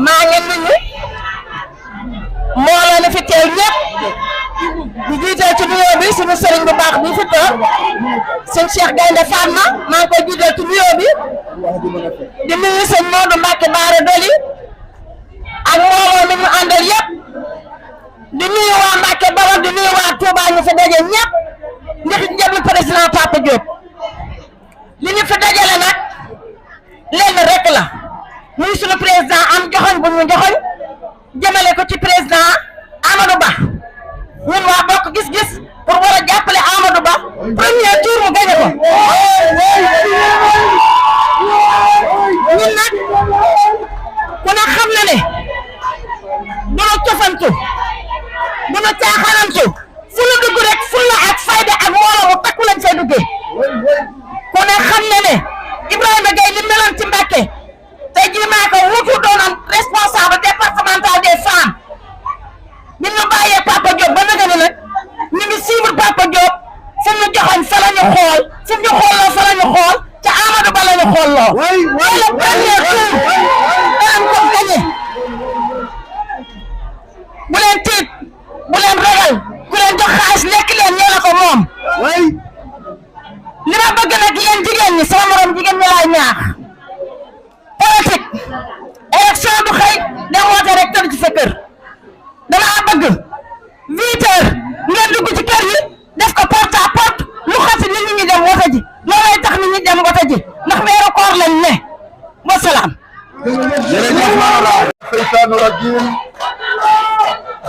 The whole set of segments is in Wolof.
maa ngi nuyu mbooloo mi fi teew ñëpp di jiital ci nuyoo bi suñu sëriñ bu baax bi fi toog sëñ Cheikh Gaynde Fatma maa ngi koy jiital ci nuyoo bi di nuyu sëñ Modou Mbacke Bara Doli ak mbooloo mi ñu àndal yëpp di nuyu waa Mbacke Bawol di nuyu waa Touba ñu fi daje ñëpp ndax njëblu président Papa Diop li ñu fi dajale nag lenn rek la muy suñu président am joxoñ bu ñu joxoñ jëmale ko ci président Amadou Ba ñun waa bokk gis-gis pour war a jàppale Amadou Ba premier tour mu gañe ko ñun nag ku ne xam na ne du nu cofantu du nu caaxaanantu fu nu dugg rek fulla ak fayda ak mbooloo mu takku lañ fay duggee ku ne xam na ne Ibrahima Gaye li meloon ci Mbàkke tey jii maa ko wutu doonoon responsable départemental des femmes bi ñu bàyyee Papa Diop ba naka ni nag ñu ngi suivre Papa Diop fu ñu joxoon fa la ñu xool fu ñu xooloo fa la ñu xool ca Amadou Ba la ñu xooloo wala premier tour danañ ko gagné bu leen tiit bu leen ragal ku leen jox xaalis lekk leen ñoo la ko moom li ma bëgg nag yéen jigéen ñi sama morom jigéen ñi laay ñaax politique élection du xëy dem woote rek tëdd ci sa kër dama bëgg 8 heures ngeen dugg ci kër yi def ko porte à porte lu xasi nit ñi dem wote ji loolay tax nit ñi dem wote ji ndax weeru koor lañ ne wasalaam. الشيطان الرجيم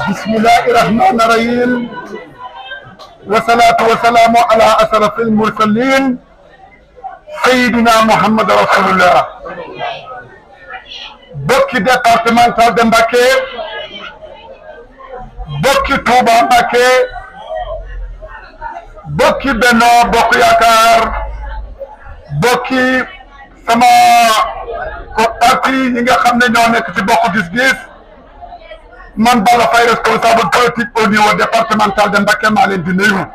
بسم الله الرحمن الرحيم والصلاة والسلام على أشرف المرسلين سيدنا محمد رسول الله بوكي ديبارتمنتال de Mbacké bokki Touba Mbacké bokki Benno Bokk Yaakaar bokki sama ko parti yi nga xam ne ñoo nekk ci bokk gis-gis man Balla Faye responsable politique au niveau départemental de Mbacké maa leen di nuyu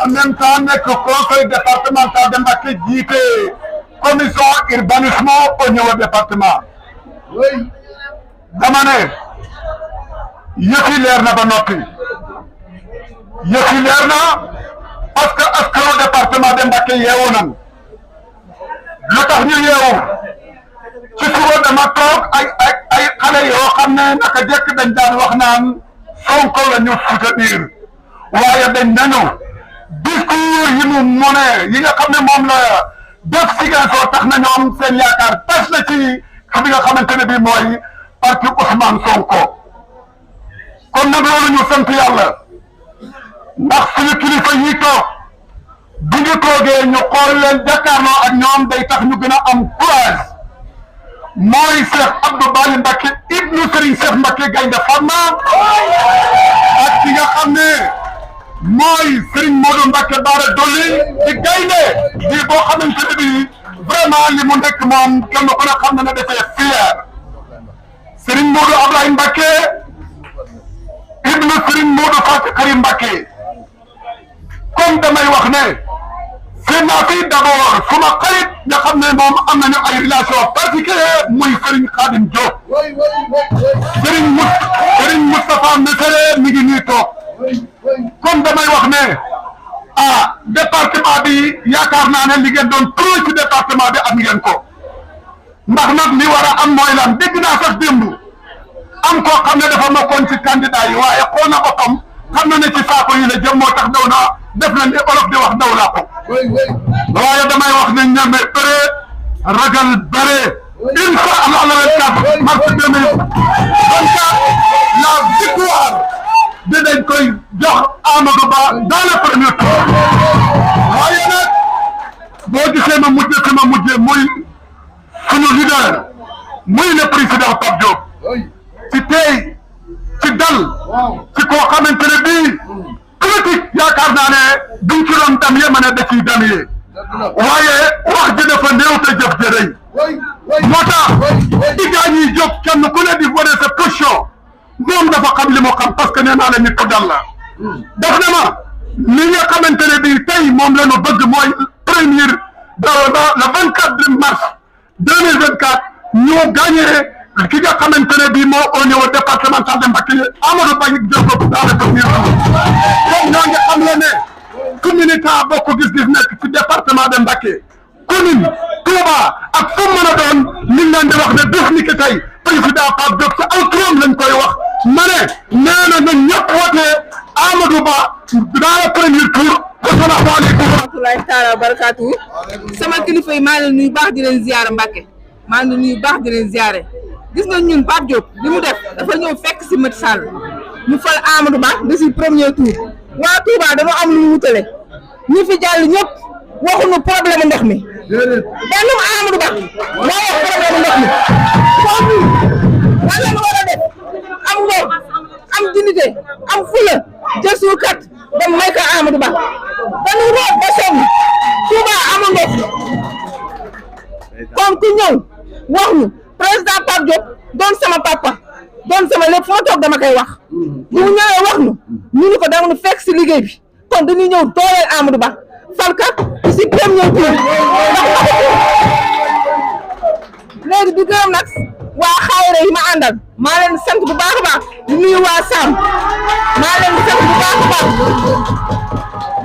en même temps nekk conseil départemental de Mbacké jiite commission urbanisme au niveau département dama ne yëf yi leer na ba noppi yëf yi leer na parce que askanu département de Mbacké yeewu nan lu tax ñu yeewu ci suba dama toog ay xale yoo xam ne naka jekk dañ daan wax naan Sonko la ñu soutenir waaye dañ nañu discours yi mu mone yi nga xam ne moom la def Ziguinchor tax na ñoom seen yaakaar tas na ci bi nga xamante ne bii mooy parti Ousmane Sonko kon nag loolu ñu sant yàlla ndax suñu kilifa yi toog bu ñu toogee ñu xool leen jàkkaarloo ak ñoom day tax ñu gën a am courage mooy Cheikh Abdou Bali Mbacké ibnu Serigne Cheikh Mbacké Gaynde Fatma ak ki nga xam ne mooy Serigne Modou Mbacke Bara Doli di gaynde di boo xamante ne bii vraiment li mu nekk moom kenn ku ne xam na ne dafay fier Serigne Modou Ablaye Mbacke ibnu Serigne Modou Fatou Karim Mbacke comme damay wax ne c'est naa fi d'abord suma xarit nga xam ne moom am nañu ay relation particulière muy Serigne Khadim Diop Serigne Moustapha Messere mi ngi nii toog kon damay wax ne département bi yaakaar naa ne li ngeen doon trop ci département bi am ngeen ko ndax nag li war a am mooy lan dégg naa sax démb am koo xam ne dafa makkoon ci candidat yi waaye xool na boppam xam na ne ci saako yi la jëm moo tax daw na def na ni olof di wax daw laa ko waaye damay wax ne ñeme bëre ragal bëre incha allah le 24 mars 2024 la victoire dinañ koy jox Amadou Ba dans le premier tour waaye nag boo gisee ma mujjee sama mujjee muy sunu leader muy le président Pape Diop ci tey ci dal ci koo xamante ne bii politique yaakaar naa ne duñ ci doon dam yee ma ne da ciy dam yee waaye wax ji dafa néew te jëf ji rëy moo tax di gaa ñiy jóg kenn ku ne di wane sa position moom dafa xam li mu xam parce que nee naa la nit ko dal la def na ma li nga xamante ne bii tey moom la ñu bëgg mooy première le 24 mars 2024 ñu gagné ki nga xamante ne bii moo au niveau départemental de Mbacké Amadou Ba ñu jël ko dans le premier tour donc ñoo ngi xam le ne communicant bokk gis-gis nekk ci département de Mbacké commune Touba ak fu mën a doon ñu ngi leen di wax ne bés ni ki tey président Pape Diop sa aw turam lañ koy wax ma ne nee na ñun ñëpp wootee Amadou Ba dans le premier tour. asalaamaaleykum wa rahmatulahi taala wa barakaatu sama kilifa yi maa ngi leen nuyu baax di leen ziyaare Mbacké maa ngi leen nuyu baax di leen ziyaare gis nga ñun Pape Diop li mu def dafa ñëw fekk si Macky Sall ñu fal Amadou Ba de si premier tour waa Touba dañoo am lu ñu wutale ñi fi jàll ñëpp waxuñu problème ndox mi benn Amadou Ba moo wax problème ndox mi foofu lan la ñu war a def am ngor am dignité am fula jël suñu kat dem may ko Amadou Ba dañu root ba sonn Touba amul ndox kon ku ñëw wax ñu président Pape Diop doon sama papa doon sama lépp fu ma toog dama koy wax bu mu ñëwee wax ñu ni ko danga nu fekk si liggéey bi kon dañuy ñëw dooleel Amadou Ba falka si premier tour léegi di gërëm nag waa xaayre yi ma àndal maa leen sant bu baax a baax di nuyu waa Sam maa leen sant bu baax a baax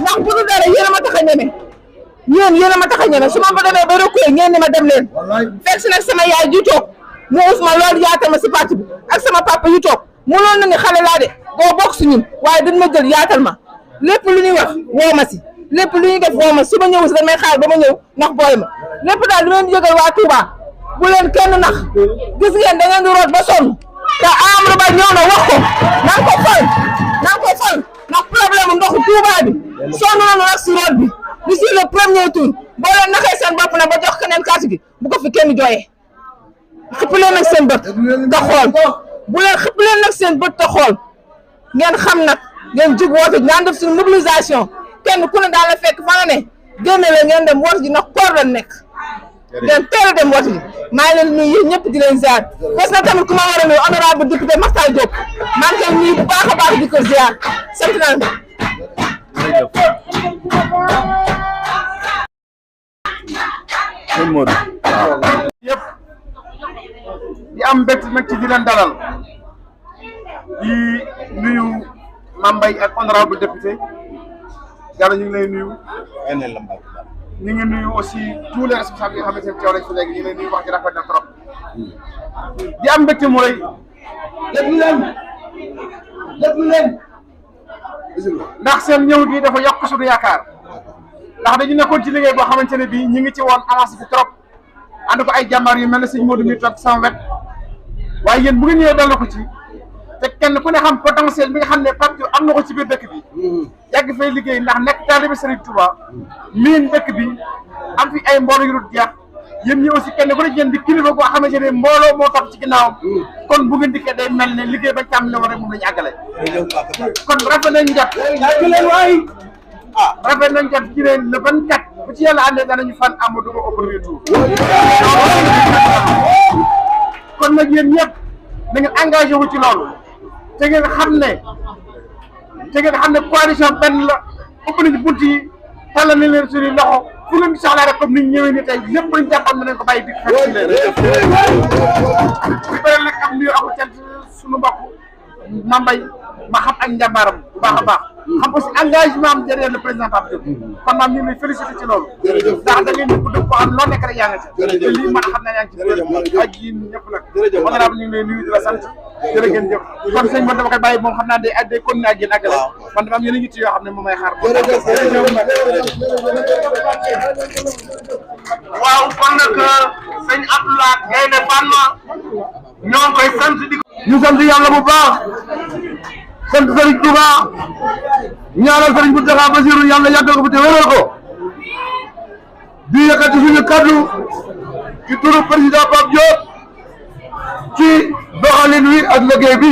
ndax bu dul dara yéen a ma tax a ñeme yéen a ma tax a ñeme su ma fa demee ba reculer ngeen ni ma dem leen fekk si nag sama yaay ju toog mu us ma loolu yaatal ma si parti bi ak sama papa yu toog mu loolu na ni xale laa de boo bokk si ñun waaye dañ ma jël yaatal ma lépp lu ñuy wax woo ma si lépp lu ñuy def woo ma su ma ñëw si dañ may xaar ba ma ñëw ndax booy ma lépp daal lu leen yëgal waa Touba bu leen kenn nax gis ngeen da ngeen di root ba sonn te Amadou Ba ñëw na wax ko na nga ko fal ndax problème ndoxu Touba bi sonn nañu nag si root bi d'ici le premier tour boo leen naxee seen bopp na ba jox keneen carte gi bu ko fi kenn jooyee xëpp leen nag seen bët te xool bu leen xëpp leen nag seen bët te xool ngeen xam nag ngeen jug woote ñaan def suñu mobilisation kenn ku ne daal la fekk fa nga ne génne la ngeen dem woote ji ndax koor la nekk ngeen teel a dem woote ji maa ngi leen nuyu yéen ñëpp di leen ziar des na tamit ku ma war a nuyu honorable député Makhtar Diop maa ngi koy nuyu bu baax a baax di ko ziar sant naa yëpp di am mbégte nag ci di leen dalal di nuyu Mame Mbaye ak honorable député Diallo ñu ngi lay nuyu ñu ngi nuyu aussi tous les responsables yi nga xamante ne teew nañ fi léegi ñu ngi lay nuyu wax ji rafet na trop di am mbégte mooy déglu leen ndax seen ñëw gi dafa yokk suñu yaakaar ndax dañu nekkoon ci liggéey boo xamante ne bii ñu ngi ci woon avancé fi trop ànd ko ay jàmbaar yu mel ne sëñ Modou mi toog sama wet waaye yéen bu ngeen ñëwee dallu ko ci te kenn ku ne xam potentiel bi nga xam ne Pape Diop am na ko ci biir dëkk bi yàgg fay liggéey ndax nekk taalibe Serigne Touba miin dëkk bi am fi ay mbooloo yu dul jeex yéen ñi aussi kenn ku ne yéen di kilifa goo xamante ne mbooloo moo topp ci ginnaawam kon bu ngeen dikkee day mel ne liggéey ba càmm ne war rek moom la ñu àggale kon rafet nañ jot rafet nañ jot ci leen le 24 bu ci yàlla àndee danañu fan Amadou Ba au premier tour kon nag yéen ñëpp da ngeen engagé wu ci loolu te ngeen xam ne coalition benn la ëpp nañu bunt yi tàllal nañ leen suñuy loxo fu ngeen soxlaa rek comme ni ñu ñëwee ni tey lépp luñ jàppoon na nañ ko bàyyi di fekk leen di bëri nag am nuyu ak cant suñu mbokk Mame Mbaye ma xam ak njàmbaaram bu baax a baax xam aussi engagement am derrière le président Pape Diop kon maam ñu ngi lay félicité ci loolu ndax da ngeen ñu ko dëpp ko am loo nekk rek yaa nga ci te lii man xam naa yaa ngi ci ak yéen ñëpp nag honorable ñu ngi lay nuyu di la sant jërë ngeen jëf kon sëñ man dama koy bàyyi moom xam naa day continuer ak yéen àggale man dama am yeneen yitt yoo xam ne moom may xaar waaw kon nag sëñ Abdoulaye Gaynde Fatma ñoo ngi koy sant di ñu sant yàlla bu baax sant Serigne Touba ñaanal Serigne Mountakha Bassirou yàlla yàggal ko bu te wéral ko di yëkkati suñu kaddu ci turu président Pape Diop ci doxalin wi ak liggéey bi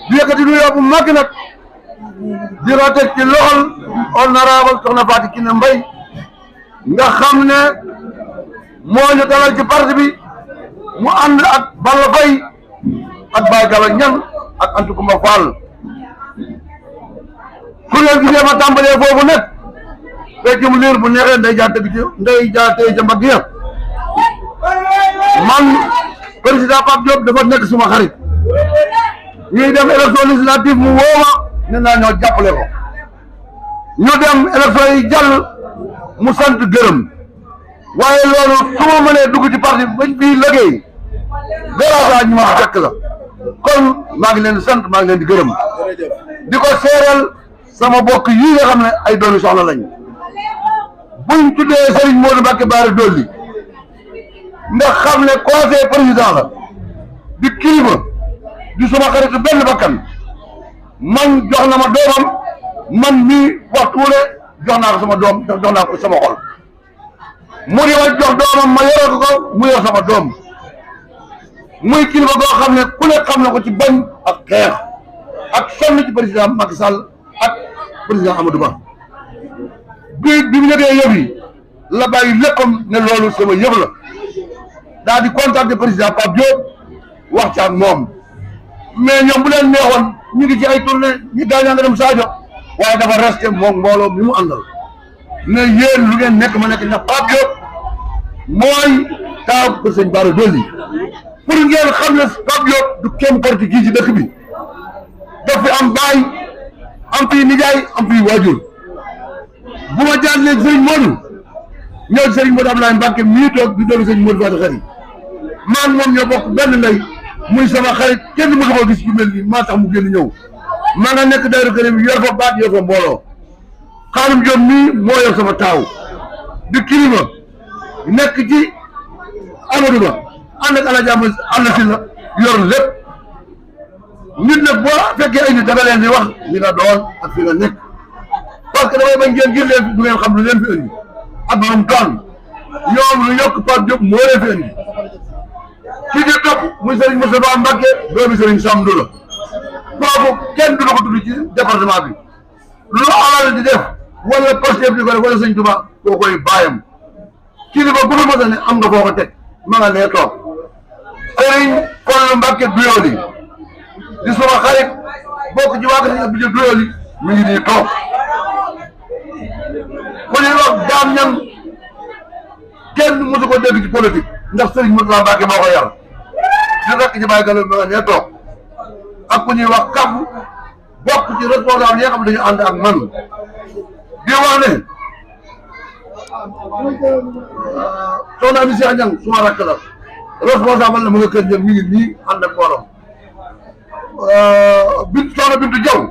di yëkkati nuyoo bu mag nag di ko teg ci loxol honorable Soxna Fatou Kiné Mbaye nga xam ne moo ñu dalal ci parti bi mu ànd ak Balla Faye ak Baye Gala Ñan ak Antou Koumba Fall kuréel gi ma tàmbalee foofu nag feccum liir bu neexee nday jaar tëgg ci nday jaar tëgg ca mbagg ya man président Pape Diop dafa nekk suma xarit ñuy dem élection législative mu wooma ne naa ñoo jàppale ko ñu dem élection yi jàll mu sant gërëm waaye loolu su ma mënee dugg ci parti bañ bii liggéey grâce ñu ma fekk la kon maa ngi leen di sant maa ngi leen di gërëm di ko seeral sama bokk yi nga xam ne ay doomi soxla lañ buñ tuddee Serigne Modou Mbacké Bara Dolly nga xam ne conseil président la di kilifa di suma xaritu benn bakkan man jox na ma doomam man mii waxtu wu ne jox naa ko sama doom jox naa ko sama xol mu di ma jox doomam ma yore ko mu yor sama doom muy kilifa goo xam ne ku ne xam na ko ci bañ ak xeex ak sonn ci président Macky Sall ak président Amadou Ba bi mu ñëwee yëf yi la bàyyi léppam ne loolu sama yëf la daal di contacter président Pape Diop wax ci ak moom mais ñoom bu leen neexoon ñu ngi ci ay tournée ñu gaañaa nga dem Sadio waaye dafa resté moom mbooloo mi mu àndal ne yéen lu ngeen nekk ma nekk ndax Pape Diop mooy taaw ko sëñ Bara Dolly pour ngeen xam ne Pape Diop du kenn porte kii ci dëkk bi daf fi am baay am fii nijaay am fii waajur bu ma jàllee Serigne Modou ñëw Serigne Modou Abdoulaye Mbacké mii toog di doon Serigne Modou Fatou Khari maan moom ñoo bokk benn ndey muy sama xarit kenn mësu ko gis ku mel nii maa tax mu génn ñëw maa nga nekk Daaru Karim yor fa baat yor fa mbooloo Xaadim Diop mii moo yor sama taaw di kilifa nekk ci Amadou Ba ànd ak Alaaji ànd si la yor lépp nit nag boo fekkee ay nit da nga leen di wax li nga doon ak fi nga nekk parce que damay bañ ngeen gis leen du ngeen xam lu leen fi indi ak lu mu doon ñoom lu yokk Pape Diop moo leen fi indi ci di topp muy Serigne Moustapha Mbacké doomi Serigne Sam Ndoula kooku kenn du la ko tudd ci département bi lu alal di def wala Pastef di ko def wala Serigne Touba koo koy bàyyam kilifa bu nu mos a ne am nga foo ko teg ma nga nee toog Serigne Fallou Mbacké Doyoly di suma xarit bokk ci waa Serigne Abdou Doyoly mi ngi nii toog ku ñuy wax Dame Niang kenn mosu ko dégg ci politique ndax Serigne Moustapha Mbacké moo ko yar di rekk ci bàyyi galo ma nga nee toog ak ku ñuy wax kàbb bokk ci responsable yi nga xam ne dañu ànd ak man di wax ne soxna Ami Cheikh Niang suma rakk la responsable la mu nga kër Niang mi ngi nii ànd ak borom soxna Bintu Diaw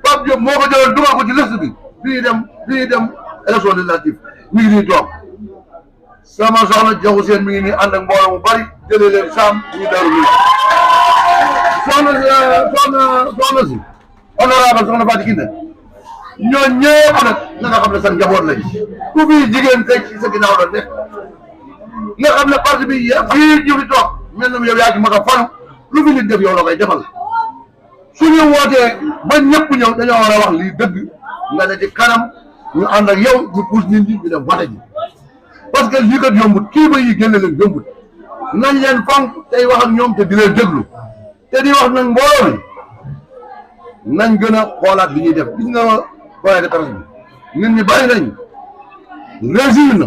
Pape Diop moo ko jëloon dugal ko ci liste bi bii dem élection législative mi ngi nii toog sama soxna Jaxu Seen mi ngi nii ànd ak mbooloo mu bari jëlee leen saam ñu daru nii soxna si honorable soxna Fatou Kiné ñoo ñëpp nag na nga xam ne sax njaboot lañ ku fi jigéen tey ci sa ginnaaw la nekk nga xam ne parti bi fii ñu fi toog mel na yow yaa ci mag a falu lu fi nit def yow la koy defal suñu wootee ba ñëpp ñëw dañoo war a wax lii dëgg nga ne ci kanam ñu ànd ak yow ñu pousse nit ñi ñu dem wate ji parce que lii kat yombut kii ba yi génne leen yombut nañ leen fonk tey wax ak ñoom te di leen déglu te di wax nag mbooloo mi nañ gën a xoolaat li ñuy def gis nga point de presse bi nit ñi bari nañ réussir na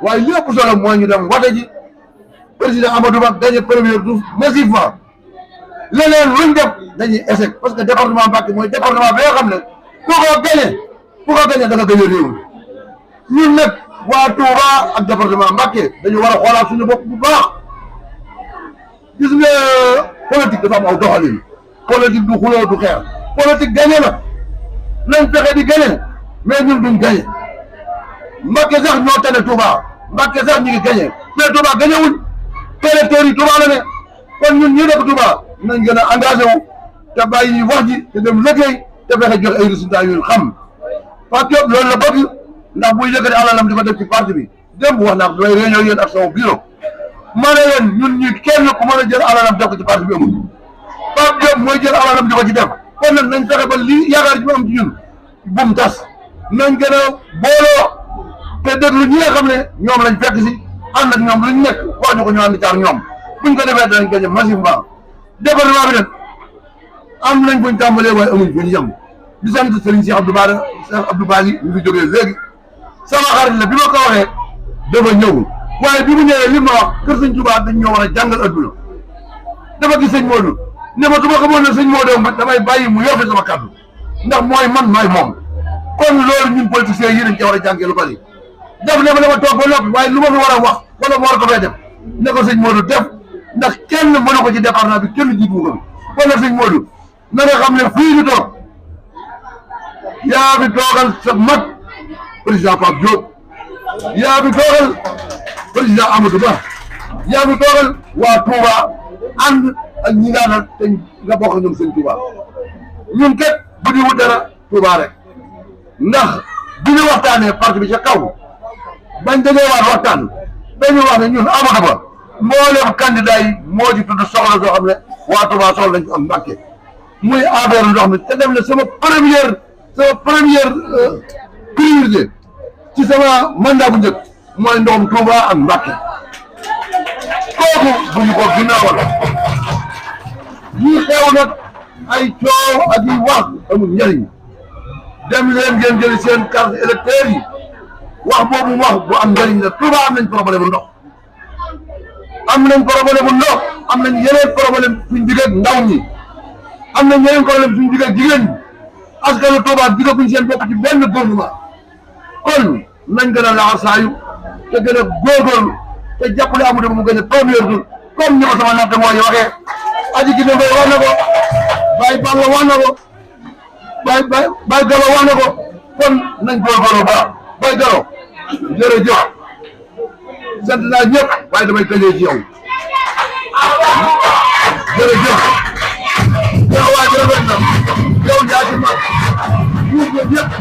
waaye lépp solo mooy ñu dem wate ji président Amadou Ba gagné premier tour massivement leneen luñ def dañuy échec parce que département Mbacké mooy département bi nga xam ne ku ko gagné da nga gagné réew mi ñun nag waa Touba ak département Mbacké dañu war a xoolaat suñu bopp bu baax gis nga politique dafa am aw doxalin politique du xuloo du xeex politique gagné na nañ fexe di gagné mais ñun duñ gagné Mbacké sax ñoo tane Touba Mbacké sax ñu ngi gagné mais Touba gagné wuñ électeurs yi Touba la ne kon ñun ñi nekk Touba nañ gën a engagé wu te bàyyi wax ji te dem liggéey te fexe joxe ay résultats yu xam Pape Diop loolu la bëgg ndax buy yëkkati alalam di ko def ci parti bi démb wax naa ko damay réunion yéen ak sama bureau ma ne leen ñun ñi kenn ku mën a jël alalam def ko ci parti bi amul Pape Diop mooy jël alalam di ko ci def kon nag nañ fexe ba lii yaakaar ji mu am ci ñun bu mu tas nañ gën a booloo te déglu ñi nga xam ne ñoom lañ fekk si ànd ak ñoom luñ nekk wax ñu ko ñu ànd caar ñoom buñ ko defee danañ gagné massivement département bi nag am nañ fuñ tàmbalee waaye amuñ fuñ yem di sant Serigne Cheikh Abdou Bali ñu ngi jógee léegi sama xarit la bi ma ko waxee dafa ñëwul waaye bi mu ñëwee li ma wax kër sëñ Touba dañ ñoo war a jàngal adduna dafa gis sëñ Modou ne ma su ma xamoon ne sëñ Modou damay bàyyi mu yor fi sama kàddu ndax mooy man mooy moom kon loolu ñun politiciens yi dañ ca war a jàngee lu bari def ne ma dama toog ba noppi waaye lu ma fi war a wax wala ma war ko fay def ne ko sëñ Modou def ndax kenn mënu ko ci département bi kenn jiitu ko kon nag sëñ Modou na nga xam ne fii ñu toog yaa fi toogal sa mag président Pape Diop yaa fi toogal président Amadou Ba yaa fi toogal waa Touba ànd ak ñi daanal te nga bokk ñoom sëñ Touba ñun kat bu ñu wut dara Touba rek ndax bi ñu waxtaanee parti bi ca kaw bañ dajee waat waxtaan dañu wax ne ñun Amadou Ba mboolem candidat yi moo ci tudd soxla soo xam ne waa Touba soxla lañ ko am Mbàkke muy affaire ndox mi te dem ne sama première priorité ci sama mandat bu njëkk mooy ndoxum Touba ak Mbàkke kooku bu ñu ko ginnaawal ñii xew nag ay coow ak yi wax amul njëriñ dem leen ngeen jëli seen carte électeur yi wax boobu wax bu am njëriñ la Touba am nañ problème bu ndox am nañ problème bu ndox am nañ yeneen problème suñ digg ak ndaw ñi am nañ yeneen problème suñ digg ak jigéen ñi askanu Touba diggaguñ seen bopp ci benn gouvernement kon nañ gën a laxasaayu te gën a góorgóorlu te jàppale Amadou Ba mu gën a premier tour comme ni ko sama natt mooy waxee aji gi ne mbay wax na ko Baye Balla wax na ko Baye Galo wax na ko kon nañ góorgóorlu ba Baye Galo jërëjëf sant naa ñëpp waaye damay tëjee ci yow jërëjëf yow waa jërëjëf na yow yaa ci mag ñu ngi ñëpp